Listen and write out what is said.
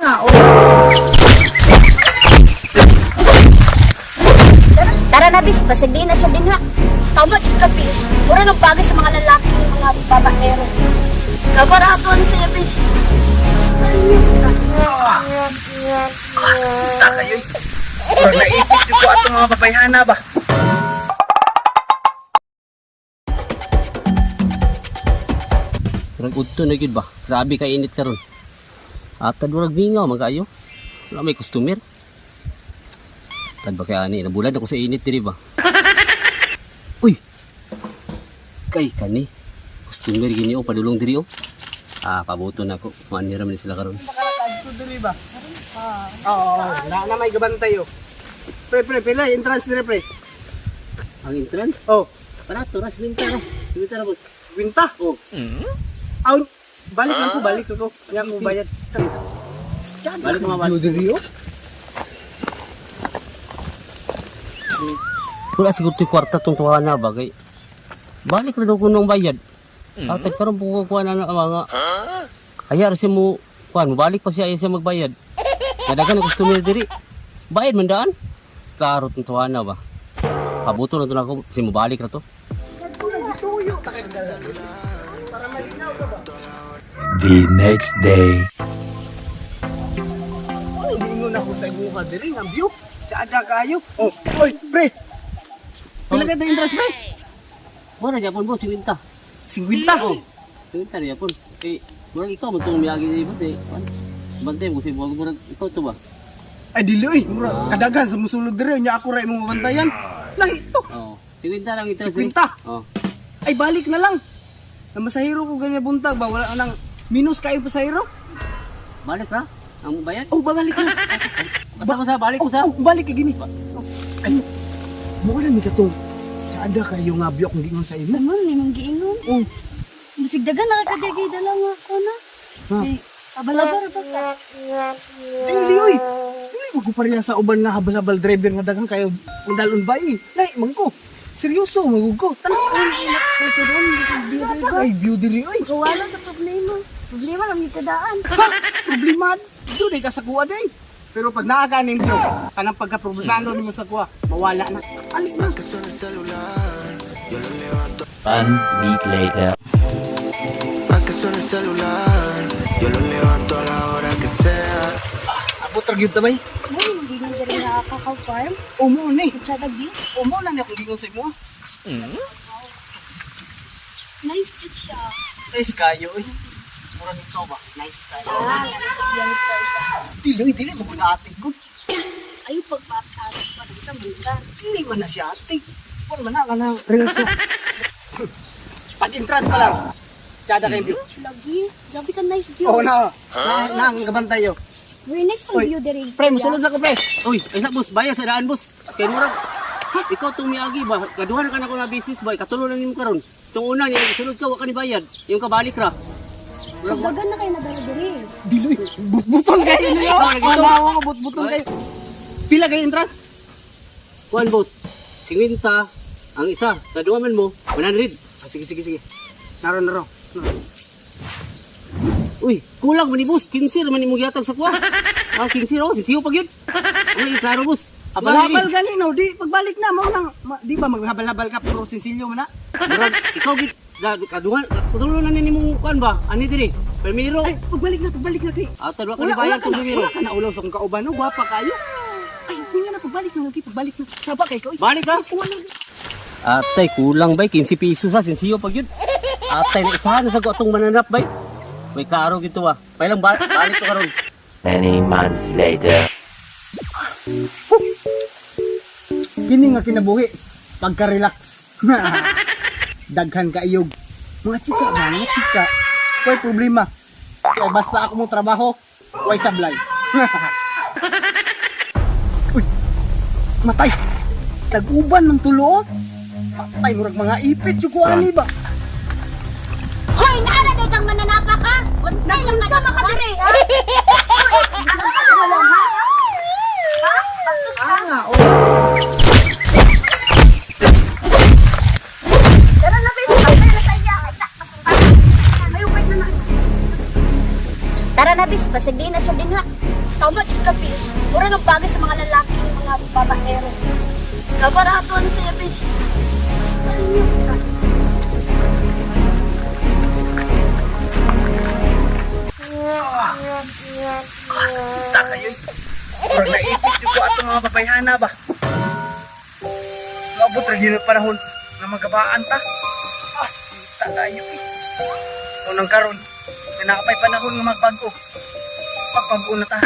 Ah, oh. Tara na, bis. Pasig di na siya din ha. Tama jud ka, Bish. Mura nang bagay sa mga lalaki ng mga babaero. Kabara ato ni siya, Bish. Tagay, oy. Murag naipit jud ko atong mga babayhana ba. Murag udto na gyud ba. Grabe kay init karon. Atad murag mingaw man kaayo. Wala may customer. Tad ba kay ani nabulad ako sa init diri ba. Uy. Kay kani. Customer gini oh padulong diri oh. Ah, pabuto na ako. Maanira man ni sila karon. Makalakad ko diri ba? Oo, na na may gabantay oh. Pre, pre, pila entrance dire pre. Ang entrance Oh, barato ra 50 ra. 50 ra boss. 50. Oh, Aw, balik lang ko, balik ko. Nya ko bayad. Balik mo, balik. Diri oh. Wala siguro to'y kwarta tong tuwa na ba kay balik ra daw ko nung bayad. Atad karon po ko na na mga. Aya ra siya mo kuan mo balik pa siya ayaw siya magbayad. Nadagan ang customer diri. Bayad man daan. Klaro tong tuwa na ba. Pabuto na to nako siya mo balik ra to. The next day. Ano giingon ako sa imuha diri nga view? Tsada kayo. Oh, oy, pre. Pila ka entrance pre? Wala gyapon bo 50. 50. Oh. 50 ra gyapon. Eh murag ikaw mo tong miyagi diri boss eh. Kuan. Bantay mo kasi murag ikaw to ba. Ay dili oy, mura kadaghan sa musulod diri nya ako ra imong mabantayan. Lahi to. Oh, 50 lang entrance. eh. 50. Oh. Ay balik na lang. Namasahiro ko ganyan buntag ba wala nang minus kayo pasahero? Balik ra ang bayad. Oh, babalik na. Basta ko sa balik ko Oh, sa. oh, balik kay gini. Oh, ay, mo na mi katong tsada kayo nga biyo kung giingon sa imo. Ano ni mong giingon? Oh, Masigdagan na kagay dala nga ko na. Ha? Kay abalaba ra ba ka? dili oy. Dili mo ko pareha sa uban nga habal-habal driver nga daghang kayo ang dalon ba eh. Lahi man ko. Seryoso magug ko. Tan ay view dili oy. Wala sa problema. Problema lang yung kadaan. Ha? Problema do ka sa kuha day. Pero pag naa ka ning view, kanang pagka problemado nimo sa kuha, mawala na. Ali na. One week later. Pa' que suene el celular, yo lo levanto a la hora que sea. Abot ra gyud ta bay. Mo ni mong giingon diri nga Kakao Farm, O mo ni. Kutsada Beach. O mo na ni akong giingon sa imo. Nice jud siya. Nice kayo oy. Mura nito ba? Nice kayo. Ah, nasa iyang story ka. Dili, oy, dili mo na ate ko. Ayaw pagpaka, pagkita mo ka. Dili man na siya ate. Wala man na kanang real ko. Pag entrance pa lang. Tsada kayo view. Lagi, grabe ka nice view. Oo na. Na, na ang gabantay yo. Very nice ang Oy, view diri. Pre, musulod sa ko pre. Uy, ay sa boss, bayad sa daan boss. Kay murag ikaw tong miagi ba? Kaduha na ka na ko na business boy, katulo lang nimo karon. Tung una niya sulod ka wa ka ni bayad. Yung kabalik ra. So dagan na kayo nadala diri. Dili, oy. Butbuton kayo niyo. Oh, lagi to. Wala ko butbuton kayo. Pila kayo entrance? Kuan boss. 50 ang isa. Sa duha man mo, 100. Ah, sige, sige, sige. Naro, naro. Uy, kulang man ni boss, 15 man imong gihatag sa kuha. Ah, 15 oh, sinsiyo pa gyud. Uy, klaro boss. Abal Habal gani no, di pagbalik na mo nang ma, di ba maghabal-habal ka puro sinsilyo man na. Murag ikaw gid kaduha katulo na ni nimong kuan ba? Ani diri? Primero. Ay, pagbalik na kay. Atad wa ka ni Wala, wala bayad ka tong na, primero. wala ka na ulaw sa kong kauban no, gwapa kayo. Ay, di nga na pagbalik na lagi, pagbalik na. Saba kay ko. oy. Balik ka. Wala. Atay, kulang bay, 15 piso sa sinsiyo pag yun. Atay, naisahan na sa atong mananap bay. May klaro gito ah. Pailang balik to karon. Many months later. Kini nga kinabuhi, pagka-relax. Daghan kaayog. Mga chika ba, mga chika. Way problema. Kaya basta ako mo trabaho, way sablay. Uy, matay. Nag-uban ng tulo. oh. Patay, murag mga ipit, yung kuani ba? Hoy, naala day kang mananapa ka. Untay lang ka Nagunsa na ka diri, ha? Ano ka wala ha? Ha? Bastos ka. Ah, nga, oh. Tara na baby, patay na sa iya. Ay, sa Ayaw wait na na. Tara na, bis. Pasig di na siya din ha. Tama jud ka, fish. Mura ng bagay sa mga lalaki, mga babaero. Kabarato ano sa'yo, fish. Ano yun? Ta kayo. Murag naipit jud ko atong mga babayhana ba. Maabot ra gyud ang panahon nga magabaan ta. Ah, sakita kayo eh. Unang karon, nga nakapay panahon nga magbag-o. Pagbag-o na ta.